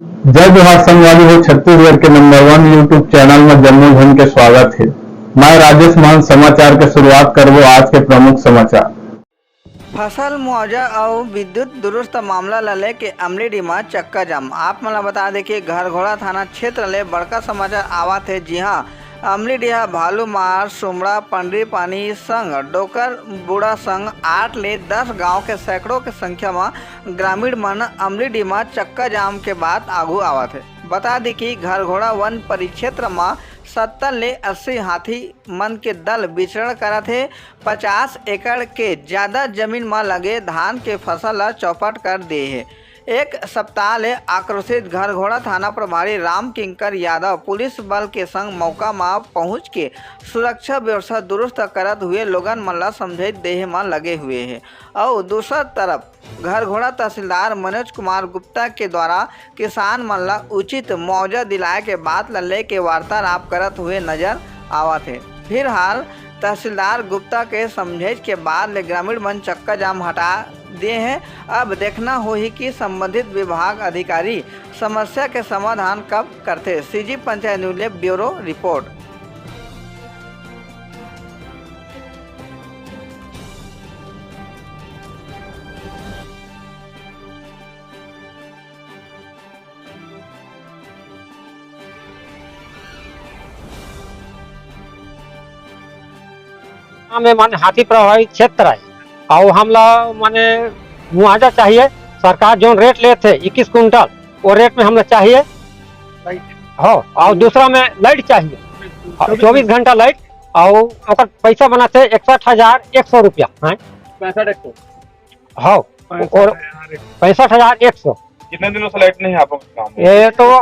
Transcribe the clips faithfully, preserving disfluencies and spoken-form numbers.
जय जोहार संगवारी हो, छत्तीसगढ़ के नंबर वन YouTube चैनल में जम्मो झन के स्वागत हे। मैं राजेश मान समाचार के शुरुआत करबो आज के प्रमुख समाचार। फसल मुआवजा अउ विद्युत दुरुस्त मामला ल लेके अमलीडीह म चक्का जाम। आप मन ल बता दे कि घरघोड़ा थाना क्षेत्र ले बड़का समाचार आवत हे, जिहां अमलीडीह, भालूमार, सुमड़ा, पंडरी पानी संग डोकर बूड़ा संग आठ ले दस गांव के सैकड़ों के संख्या म ग्रामीण मन अमलीडीह म चक्का जाम के बात आगू आवत हे। बता दी कि घरघोड़ा वन परिक्षेत्र म सत्तर ले अस्सी हाथी मन के दल विचरण करत हे। पचास एकड़ के ज्यादा जमीन म लगे धान के फसल ल चौपट कर दे हे। एक सप्ताह ले आक्रोशित घरघोड़ा थाना प्रभारी राम किंकर यादव पुलिस बल के संग मौका म पहुंच के सुरक्षा व्यवस्था दुरुस्त करत हुए लोगन मन ल समझाइश देहे म लगे हुए हे। अउ दूसर तरफ घरघोड़ा तहसीलदार मनोज कुमार गुप्ता के द्वारा किसान मन ल उचित मुआवजा दिलाए के बात ल लेके वार्तालाप करत हुए नजर आवत हे। फिलहाल तहसीलदार गुप्ता के समझाइश के बाद ले ग्रामीण मन चक्का जाम हटा दिए हैं। अब देखना होही कि संबंधित विभाग अधिकारी समस्या के समाधान कब करथे। सीजी पंचायत न्यूज ले ब्यूरो रिपोर्ट। हमें मन हाथी प्रभावित क्षेत्र है और हमला माने मुआवजा चाहिए। सरकार जोन रेट लेत हे इक्कीस कुंटल, वो रेट में हमला चाहिए। लाइट। हाँ, और दूसरा में लाइट चाहिए, चौबीस चौबीस घंटा लाइट, और ओकर पैसा बनाते इकसठ हजार एक सौ रुपया है। पैंसठ एक सौ। हाँ, पैंसठ और हजार एक सौ। पैंसठ हजार एक सौ। कितने दिनों से लाइट नहीं है आपको गाँव में? ये तो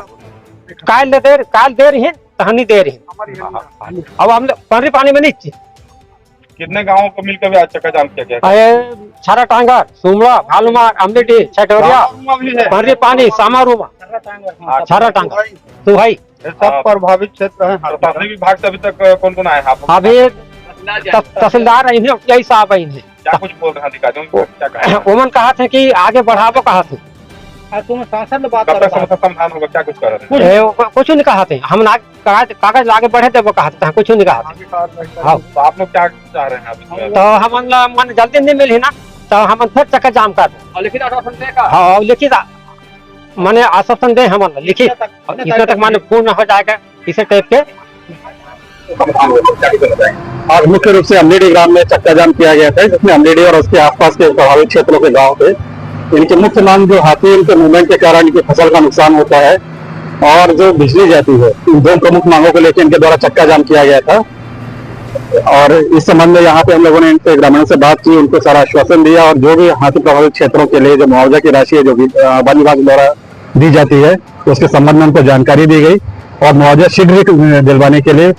काल दे दे, काल दे रही, तहनी दे रही। हाँ, हाँ। अब हम लोग पंडरी पानी में नहीं थी। कितने गाँवों को मिलकर भी आज चक्का जाम किया गया? अरे, छारा टांगर, सुमड़ा, भालूमार, अमलीडीह, छठौरिया, गाँव में भी है? पंडरी पानी, सामारूमा, हाँ, छारा टांगर। तो भाई, ये सब हाँ। प्रभावित क्षेत्र है। प्रशासनिक विभाग से अभी तक कौन कौन आए हैं आप? अभी तस-, तहसीलदार आई हैं, यही साहब आई हैं। क्या कुछ बोल रहे हैं अधिकारियों को, क्या कह रहे हैं? ओमन कहा थे कि आगे बढ़ाबो कहा थे। आज तुम सांसद ले बात कब तक करो। समस्या समाधान होगा, क्या कुछ कह रहे हैं? ए, वो कुछ नहीं कहा थे, हम ना कागज, कागज लाके बढ़े देबो कहा थे, कुछ नहीं कहा थे। आगे कार्रवाई करेंगे। हाँ। तो आप लोग क्या चाह रहे हैं अभी? तो हमन ला मन जल्दी नहीं मिली ना, तो हमन फिर चक्का जाम कर दे। और लिखित आश्वासन देगा? हाँ, और लिखित आ-, माने आश्वासन दे हमन ला, लिखित। इतना तक, इतना तक माने पूर्ण हो जाएगा, इसे टाइप के। आज मुख्य रूप से अमलीडीह ग्राम में चक्का जाम किया गया था, जिसमें अमलीडीह और उसके आसपास के प्रभावित क्षेत्रों के गांव थे। इनकी मुख्य मांग जो हाथी, इनके मूवमेंट के कारण इनकी फसल का नुकसान होता है और जो बिजली जाती है, इन दो प्रमुख मांगों को लेकर इनके द्वारा चक्का जाम किया गया था। और इस संबंध में यहाँ पे हम लोगों ने इनसे, ग्रामीणों से बात की, उनको सारा आश्वासन दिया और जो भी हाथी प्रभावित क्षेत्रों के लिए जो मुआवजा की राशि है, जो कि, अ, वन विभाग द्वारा दी जाती है, उसके संबंध में उनको जानकारी दी गई और मुआवजा शीघ्र ही दिलवाने के लिए, अ,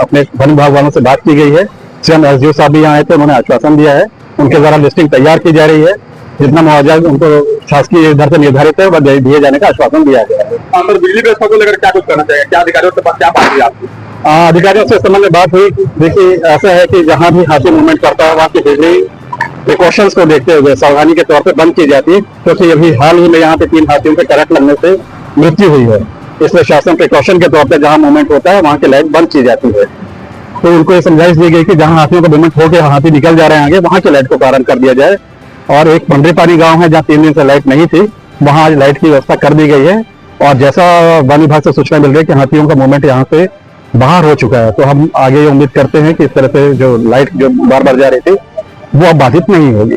अपने वन विभाग वालों से बात की गई है। सीएम एसडीओ साहब भी यहाँ आए थे, उन्होंने आश्वासन दिया है, उनके द्वारा लिस्टिंग तैयार की जा रही है। जितना मुआवजा उनको शासकीय दर से निर्धारित है, वह दे-, दिए जाने का आश्वासन दिया गया है। हाँ सर, बिजली व्यवस्था को लेकर क्या कुछ कहना चाहिए, क्या अधिकारियों से बात, क्या बात हुई आपकी? हाँ, अधिकारियों से इस संबंध में बात हुई। देखिए, ऐसा है कि जहाँ भी हाथी मूवमेंट करता है, वहाँ की बिजली प्रिकॉशंस को देखते हुए सावधानी के तौर पर बंद की जाती है, क्योंकि अभी हाल ही में यहाँ पे तीन हाथियों के करंट लगने से मृत्यु हुई है। इसलिए शासन प्रिकॉशन के तौर पर जहाँ मूवमेंट होता है, वहाँ की लाइट बंद की जाती है। तो उनको ये समझाइश दी गई कि जहाँ हाथियों का मूवमेंट होकर हाथी निकल जा रहे हैं आगे, वहाँ की लाइट को कारण कर दिया जाए। और एक पंडरी पानी गांव है, जहाँ तीन दिन से लाइट नहीं थी, वहाँ आज लाइट की व्यवस्था कर दी गई है। और जैसा वन विभाग से सूचना मिल रही है कि हाथियों का मूवमेंट यहाँ से बाहर हो चुका है, तो हम आगे ये उम्मीद करते हैं कि इस तरह से जो लाइट जो बार बार जा रही थी, वो अब बाधित नहीं होगी।